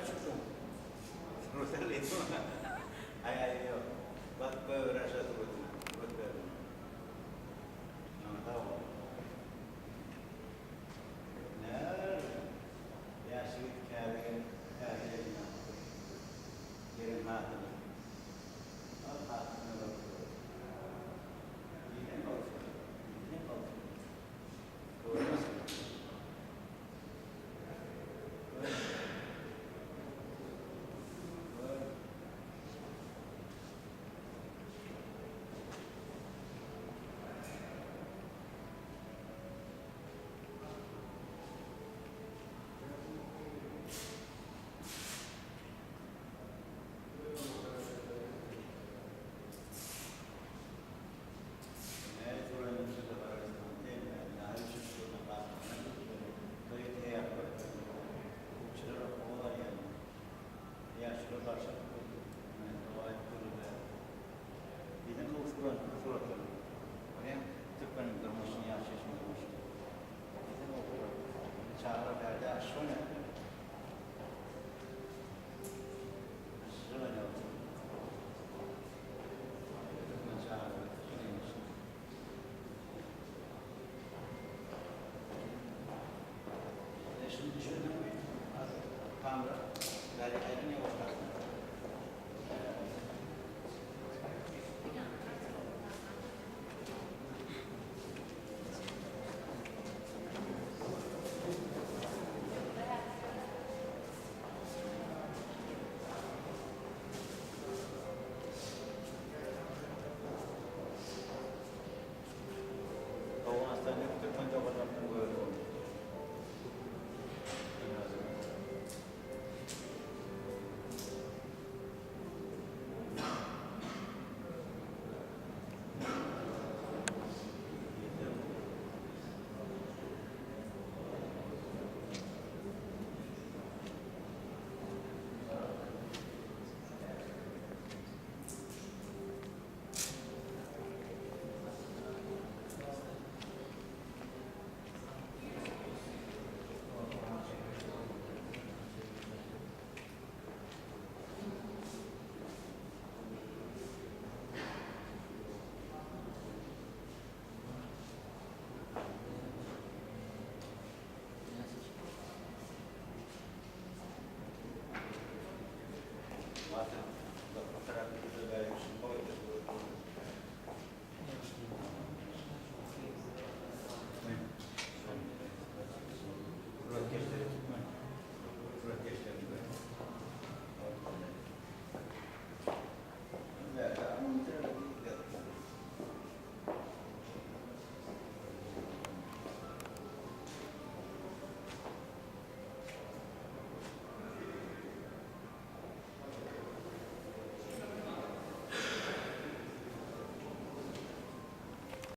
Näme çykdyň? Surat Aý aý ýok. Bak goýber aşa suratyny. Surat berdim. Maňa sag bol. Näme? Ýaş ýigit käbe gelip, täze gelin alypdyr. Ýeriň hasyly. Al hasylyna bakyp. Diýseň gowşur. Diýseň gowşur. Göwnüme. Şuny düşündüňmi? Kamera, bäri aýdyň ýa ortasyna.